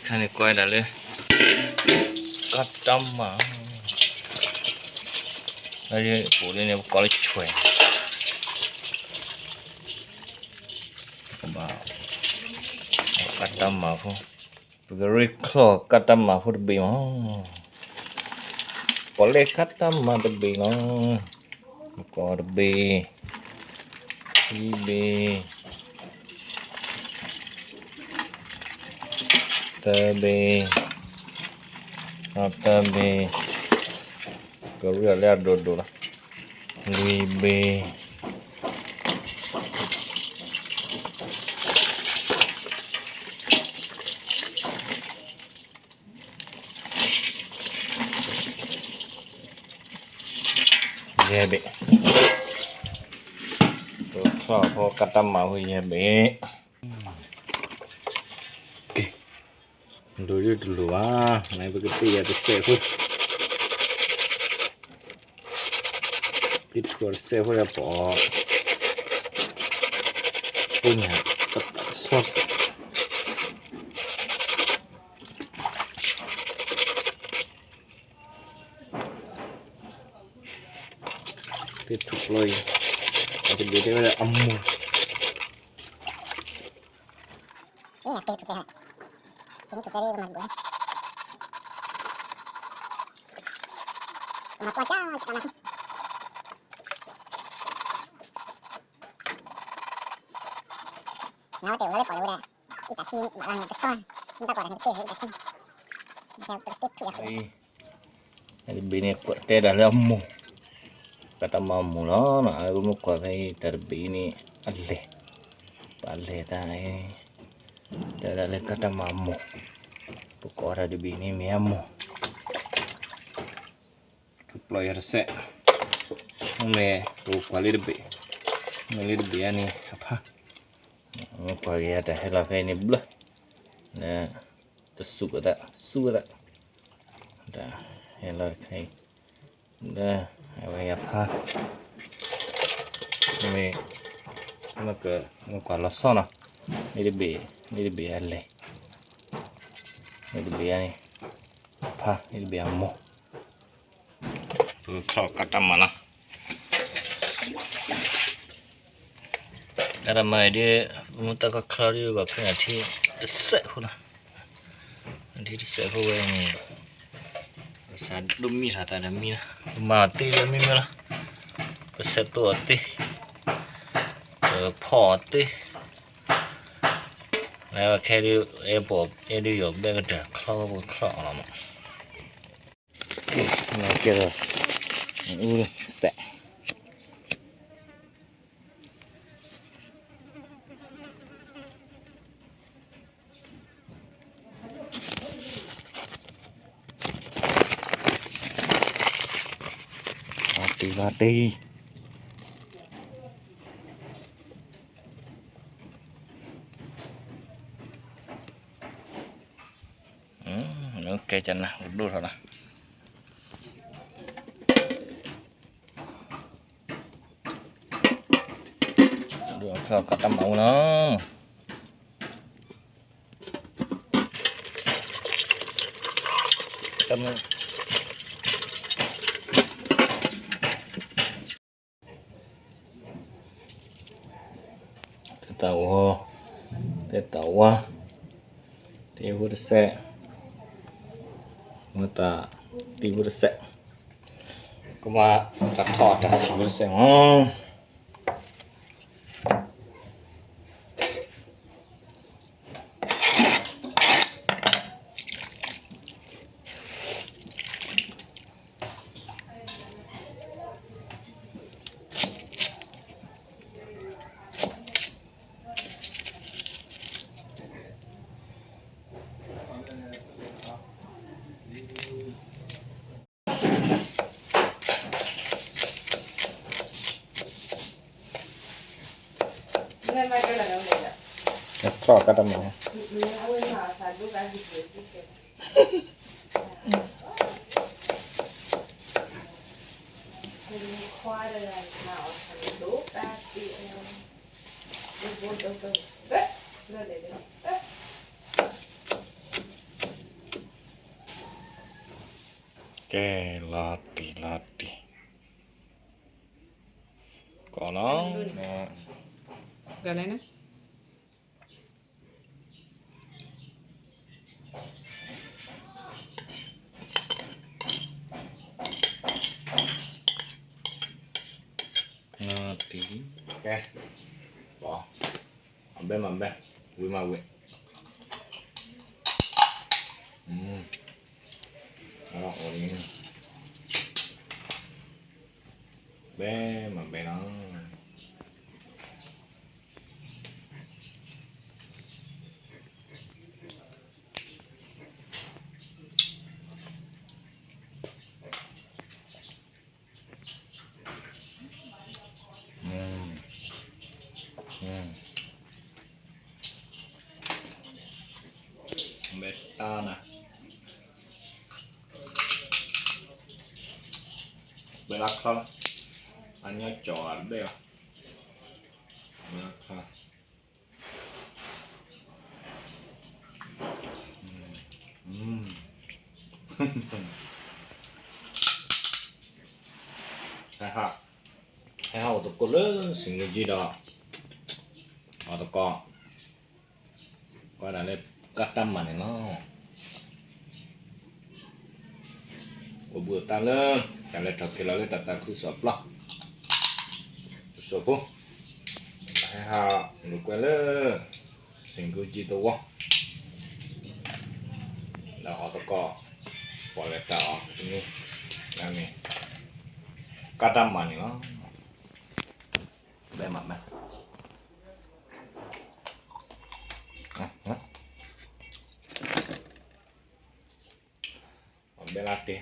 ခါန့ၣ်ကွၢ်ဒၣ်လၢ ကတၢ်မၤ လၢပူၤလၢန့ၣ် ပကိးလၢဆွဲ ကဘၣ် ကတၢ်မၤဖိ ပကရ့ချီၣ်ကတၢ်မၤဖိတဘ့ၣ်မး ပကိးလၢကတၢ်မၤတဘ့ၣ်လီၤ ပကိးတဘ့ၣ် ခံဘ့ၣ် သၢဘ့ၣ် သၢဘ့ၣ် ကရ့အီၤလၢအဒိၣ်ဒိၣ်လီၤ လွံၢ်ဘ့ၣ် ယဲၢ်ဘ့ၣ် ပကချီၣ်ဖိကတၢ်မၤဖိယဲၢ်ဘ့ၣ် ဒိၣ်ဒိၣ်တလိၤဘၣ် နပကတ့ၢ်ယၤတစဲးဖိ တ့ၢ်ထူၣ်တစဲးဖိဒီးပအီၣ် ကိၣ်ညါ တဆီတစဲး တ့ၢ်ထူၣ်ပျီအံၤ အတဘ့ၣ်တဲဝဲဒၣ်အမိၢ် တဘ့ၣ်န့ၣ် ကွၢ်တဲဒၣ်လၢအမိၢ် ကတၢ်မၤအမိၢ်လီၤ. အဝဲမ့ၢ်ကွၢ်ဖဲအံၤ တၢ်တဘ့ၣ်အံၤန့ၣ် အလဲၢ်, ပှၤလဲၢ်တၢ်အံၤ တဲဒၣ်လၢကတၢ်မၤအမိၢ်, ပကိးတၢ်တဘ့ၣ်န့ၣ်မ့ၢ်အမိၢ် ထူၣ်ပျီယၤတစဲး, မ့ၢ်ပကွၢ်လၢတဘ့ၣ်, မ့ၢ်လၢတဘ့ၣ်အံၤန့ၣ် အဖါ, မ့ၢ်ကွၢ်က့ၤယၤတၢ်ဟဲလီၤဖဲအံၤန့ၣ်ဘျၢ, တစူၢ်ကသး, စူၢ်ကသး, တၢ်ဟဲလီၤတခါအံၤ, ဘျၢ, အဝဲယၤဖါ, မ့ၢ်, မ့ၢ်ကွၢ်လီၤဆီနီၤ, လၢတဘ့ၣ်, လၢတဘ့ၣ်အလဲၢ်, လၢတဘ့ၣ်အန့ၣ်, ဖါ, လၢတဘ့ၣ်အမိၢ် ပကချီၣ်ကတၢ်မၤလီၤ. ကတၢ်မၤအံၤဒ်, မ့ၢ်တၢ်ကချီဒ်ဘၣ်ဖဲအထံတစဲးဖိလီၤ. အထံတစဲးဖိဝဲန့ၣ်, ပစးဒိၣ်မံထီၣ်သးဒီးမံလီၤ, ပမၤအီၤတ့ၢ်လၢမံမ့ၢ်လီၤ, ပဆဲးတိၢ်အီၤတ့ၢ်, ပဖီၣ်အီၤတ့ၢ်, လၢခဲဒ်, အဲၣ်ပီၣ်, အဲၣ်ဒ်ယီၤဘဲကတၢၢ်ချီပကချီၣ်အီၤလီၤမး. ကဲဒီး, အူစဲး, လီၤတံၢ်လီၤတံၢ် ကဲကနၣ် ဒိၣ်ထီၣ်လီၤ, ဒိၣ်ထီၣ်ကတၢ်မၤအူနီၤ, တၢ်မၤ တဲတၢ်ဝါ, တဲတၢ်ဝါ, တ့ဖိတစဲး, မ့ၢ်တၢ်တံၢ်ဖိတစဲး, ကမၤတၢ်ထီၣ်တၢ်စံၣ်ဖိတစဲးမး. ထီၣ်ကတၢ်မၤ ခွါဒီးမၤအီၤဆၣ်ဒိၣ်တၢ်တ့ၢ်အီၤ, ဒိၣ်ဒိၣ်ဒိၣ်ဒိၣ်, ဘၣ်, ဘၣ်လဲၣ်လဲၣ်, ကဲ, လီၤတံၢ်လီၤတံၢ်, ကီးလီၤ, ကလဲၣ်န့ၣ် ကဲ, အဘဲမၤဘဲ, ဝံၤမၤဝံၤ, ဘဲမၤဘဲလီၤ. ဘဲတၢ်နၤ, ဘဲလၢချီလီၤ, အညီကၠီၤအဘဲလီၤ, ဘဲလၢချီ ဟဲဟး, ဟဲဟးအိၣ်သကိးလၢ စံးကၠံဒီး အီၣ်သကိး, ကွၢ်ဒၣ်လၢကၢ်တၢ်မၤန့ၣ်လီၤ. အိၣ်ဘှံးအိၣ်သါလၢ တၢ်လဲၤထီၣ်က့ၤလီၤလၢတၢ်သးခုကစီၣ်ပျီ, ကစီၣ်ဖိ, ဟဲဟးလိာ်ကွဲလၢ စံးကၠံသဝီ, ဒီးအီၣ်သကိး, ပှၤလဲၤတၢ်အီၣ်တနံၤ, န့ၣ်, ကၢ်တၢ်မၤန့ၣ်လီၤ. ဘဲမၤဘဲ, ဘဲလၢတ့